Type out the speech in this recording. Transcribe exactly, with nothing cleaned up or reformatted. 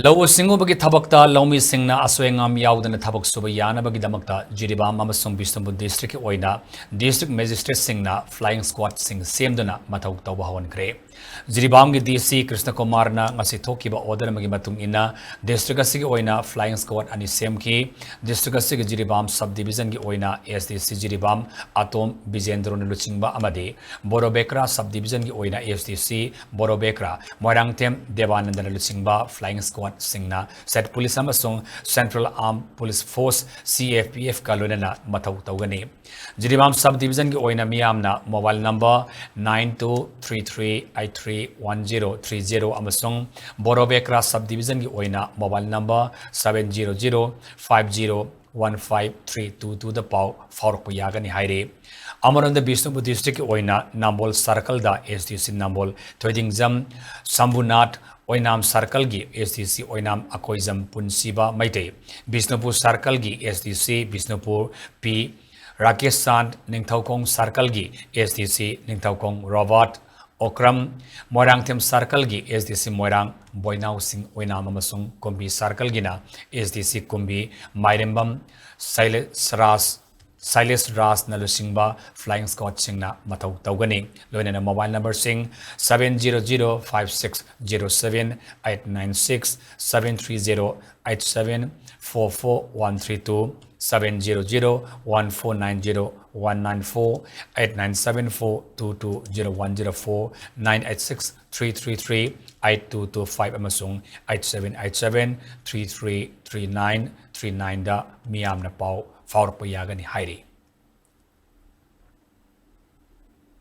ꯂꯧꯎ ꯁꯤꯡꯎꯕꯒꯤ ꯊꯕꯛꯇ ꯂꯧꯃꯤꯁꯤꯡꯅ ꯑꯁꯣꯏ ꯑꯉꯥꯝ ꯌꯥꯎꯗꯅ ꯊꯕꯛ ꯁꯨꯕ ꯌꯥꯅꯕꯒꯤꯗꯃꯛꯇ ꯖꯤꯔꯤꯕꯥꯝ ꯑꯃꯁꯨꯡ ꯕꯤꯁꯅꯨꯄꯨꯔ ꯗꯤꯁꯇ꯭ꯔꯤꯛꯀꯤ ꯑꯣꯏꯅ ꯗꯤꯁꯇ꯭ꯔꯤꯛ ꯃꯦꯖꯤꯁꯇ꯭ꯔꯦꯠꯁꯤꯡꯅ ꯐ꯭ꯂꯥꯏꯌꯤꯡ ꯁ꯭ꯀ꯭ꯋꯥꯗꯁꯤꯡ ꯁꯦꯝꯗꯨꯅ ꯃꯊꯧ ꯇꯧꯕ ꯍꯧꯍꯟꯈ꯭ꯔꯦ꯫ ꯖꯤꯔꯤꯕꯥꯝꯒꯤ ꯗꯤ ꯁꯤ ꯀ꯭ꯔꯤꯁꯅ ꯀꯨꯃꯥꯔꯅ ꯉꯁꯤ ꯊꯣꯛꯈꯤꯕ ꯑꯣꯔꯗꯔ ꯑꯃꯒꯤ ꯃꯇꯨꯡ ꯏꯟꯅ ꯗꯤꯁꯇ꯭ꯔꯤꯛ ꯑꯁꯤꯒꯤ ꯑꯣꯏꯅ ꯐ꯭ꯂꯥꯏꯌꯤꯡ ꯁ꯭ꯀ꯭ꯋꯥꯗ ꯑꯅꯤ ꯁꯦꯝꯈꯤ꯫ ꯗꯤꯁꯇ꯭ꯔꯤꯛ ꯑꯁꯤꯒꯤ ꯖꯤꯔꯤꯕꯥꯝ ꯁꯕ ꯗꯤꯕꯤꯖꯟꯒꯤ ꯑꯣꯏꯅ ꯑꯦꯁ ꯗꯤ ꯁꯤ ꯖꯤꯔꯤꯕꯥꯝ ꯑꯇꯣꯝ ꯕꯤꯖꯦꯟꯗ꯭ꯔꯣꯅ ꯂꯨꯆꯤꯡꯕ ꯑꯃꯗꯤ ꯕꯣꯔꯣꯕꯦꯀ꯭ꯔꯥ ꯁꯕ ꯗꯤꯕꯤꯖꯟꯒꯤ ꯑꯣꯏꯅ ꯑꯦꯁ ꯗꯤ ꯁꯤ ꯕꯣꯔꯣꯕꯦꯀ꯭ꯔꯥ ꯃꯣꯏꯔꯥꯡꯊꯦꯝ ꯗꯦꯕꯥꯅꯟꯗꯅ ꯂꯨꯆꯤꯡꯕ ꯐ꯭ꯂꯥꯏꯌꯤꯡ ꯁ꯭ꯀ꯭ꯋꯥꯗꯁꯤꯡꯅ ꯁꯦꯠ ꯄꯨꯂꯤꯁ ꯑꯃꯁꯨꯡ central armed police force, C F P ꯑꯦꯐꯀ ꯂꯣꯏꯅꯅ ꯃꯊꯧ ꯇꯧꯒꯅꯤ꯫ ꯖꯤꯔꯤꯕꯥꯝ ꯁꯕ ꯗꯤꯕꯤꯖꯟꯒꯤ ꯑꯣꯏꯅ ꯃꯤꯌꯥꯝꯅ mobile number nine two three three eight three one zero three zero ꯑꯃꯁꯨꯡ ꯕꯣꯔꯣꯕꯦꯀ꯭ꯔꯥ ꯁꯕ ꯗꯤꯕꯤꯖꯟꯒꯤ ꯑꯣꯏꯅ mobile number seven zero zero five zero one five three two twoꯗ ꯄꯥꯎ ꯐꯥꯎꯔꯛꯄ ꯌꯥꯒꯅꯤ ꯍꯥꯏꯔꯤ꯫ ꯑꯃꯔꯣꯝꯗ ꯕꯤꯁꯅꯨꯄꯨꯔ ꯗꯤꯁꯇ꯭ꯔꯤꯛꯀꯤ ꯑꯣꯏꯅ ꯅꯝꯕꯣꯜ ꯁꯔꯀꯜꯗ ꯑꯦꯁ ꯗꯤ ꯁꯤ ꯅꯝꯕꯣꯜ ꯊꯣꯏꯗꯤꯡꯖꯝ ꯁꯝꯕꯨꯅꯥꯊ, ꯑꯣꯏꯅꯥꯝ ꯁꯔꯀꯜꯒꯤ ꯑꯦꯁ ꯗꯤ ꯁꯤ ꯑꯣꯏꯅꯥꯝ ꯑꯀꯣꯏꯖꯝ ꯄꯨꯟꯁꯤꯕ ꯃꯩꯇꯩ, ꯕꯤꯁꯅꯨꯄꯨꯔ ꯁꯔꯀꯜꯒꯤ ꯑꯦꯁ ꯗꯤ ꯁꯤ ꯕꯤꯁꯅꯨꯄꯨꯔ ꯄꯤ Rakesh Chand, Ningthoukhong ꯁꯔꯀꯜꯒꯤ S D C Ningthoukhong Robert Okram, Moirangthem ꯁꯔꯀꯜꯒꯤ ꯑꯦꯁ ꯗꯤ ꯁꯤ ꯃꯣꯏꯔꯥꯡ ꯕꯣꯏꯅꯥꯎ ꯁꯤꯡ ꯑꯣꯏꯅꯥꯝ ꯑꯃꯁꯨꯡ ꯀꯨꯝꯕꯤ ꯁꯔꯀꯜꯒꯤꯅ ꯑꯦꯁ ꯗꯤ ꯁꯤ ꯀꯨꯝꯕꯤ ꯃꯥꯏꯔꯦꯝꯕꯝ ꯁꯩꯂꯦꯁ ꯔꯥꯖ, ꯁꯩꯂꯦꯁ ꯔꯥꯖꯅ ꯂꯨꯆꯤꯡꯕ ꯐ꯭ꯂꯥꯏꯌꯤꯡ ꯁ꯭ꯀ꯭ꯋꯥꯗꯁꯤꯡꯅ ꯃꯊꯧ ꯇꯧꯒꯅꯤ꯫ ꯂꯣꯏꯅꯅ mobile ꯅꯝꯕꯔꯁꯤꯡ seven zero zero five six zero seven eight nine six, seven three zero eight seven four four one three two, seven zero zero one four nine zero one nine four, eight nine seven four two two zero one zero four, nine eight six three three three eight two two five ꯑꯃꯁꯨꯡ eight seven eight seven three three three nine three nineꯗ ꯃꯤꯌꯥꯝꯅ ꯄꯥꯎ ꯐꯥꯎꯔꯛꯄ ꯌꯥꯒꯅꯤ ꯍꯥꯏꯔꯤ꯫